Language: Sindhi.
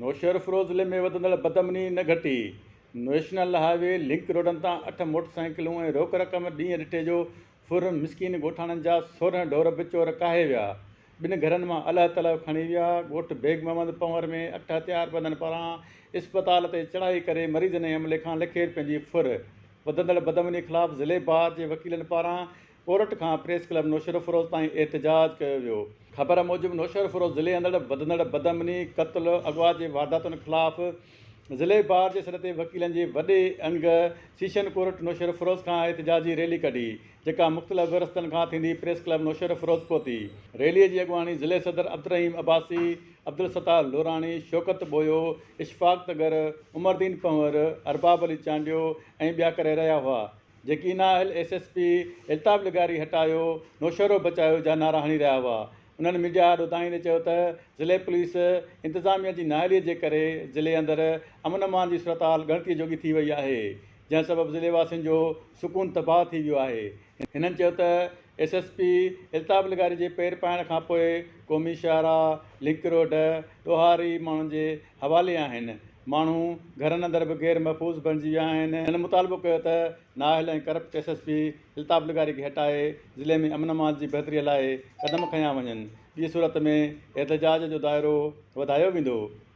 نوشهروفيروز ضلعي ۾ وڌندڙ بدامني نه گهٽي، نيشنل هاء وي لنڪ روڊن تان اٺ موٽرسائيڪلون ۽ روڪ رقم ڏينهن ڏٺي جو ڦر، مسڪين ڳوٺاڻن جا 16 ڍور به چور ڪاهي ويا، ٻن گهرن مان الهه تلهه کڻي ويا، ڳوٺ بيگ محمد پنهور ۾ اٺ هٿياربندن پاران اسپتال تي چڙهائي ڪري مريضن ۽ عملي کان لکين رپين جي ڦر، وڌندڙ بدامني خلاف ضلعي بار جي وڪيلن پاران ڪورٽ کان پريس ڪلب نوشهروفيروز تائين احتجاج ڪيو ويو. خبر موجب نوشهروفيروز ضلعي اندڙ وڌندڙ بدامني، قتل، اغوا جي وارداتن خلاف ضلعي بار جي سڏ تي وڪيلن جي وڏي انگ سيشن ڪورٽ نوشهروفيروز کان احتجاجي ريلي ڪڍي، جيڪا مختلف رستن کان ٿيندي پريس ڪلب نوشهروفيروز پهتي. ريلي جي اڳواڻي ضلعي صدر عبدالرحيم عباسي، عبدالستار لوراڻي، شوڪت ٻوهيو، اشفاق تڳر، عمردين پنهور، ارباب علي چانڊيو ۽ ٻيا ڪري رهيا هئا. جيڪي نااهل ايس ايس پي الطاف لغاري هٽايو، نوشهرو بچايو جا نعرا هڻي رهيا هئا. انهن ميڊيا آڏو دانهيندي چيو ته ضلعي پوليس انتظاميا جي نااهلي جي ڪري ضلعي اندر امن امان جي صورتحال ڳڻتي جوڳي ٿي وئي آهي، جنهن سبب ضلعي واسين جو سڪون تباهه ٿي ويو آهي. هنن چيو ته ايس ايس پي الطاف لغاري جي پير پائڻ کانپوء قومي شاهراهه، لنڪ روڊ ڏوهاري ماڻهن جي حوالي آهن، ماڻهو گهرن اندر به غير محفوظ بڻجي ويا آهن. هن مطالبو ڪيو ته نااهل ۽ corrupt S S P Altaf لغاري کي هٽائي ضلعي ۾ امن امان جي بهتري لاء قدم کنيا وڃن، ٻي صورت ۾ احتجاج جو دائرو وڌايو ويندو.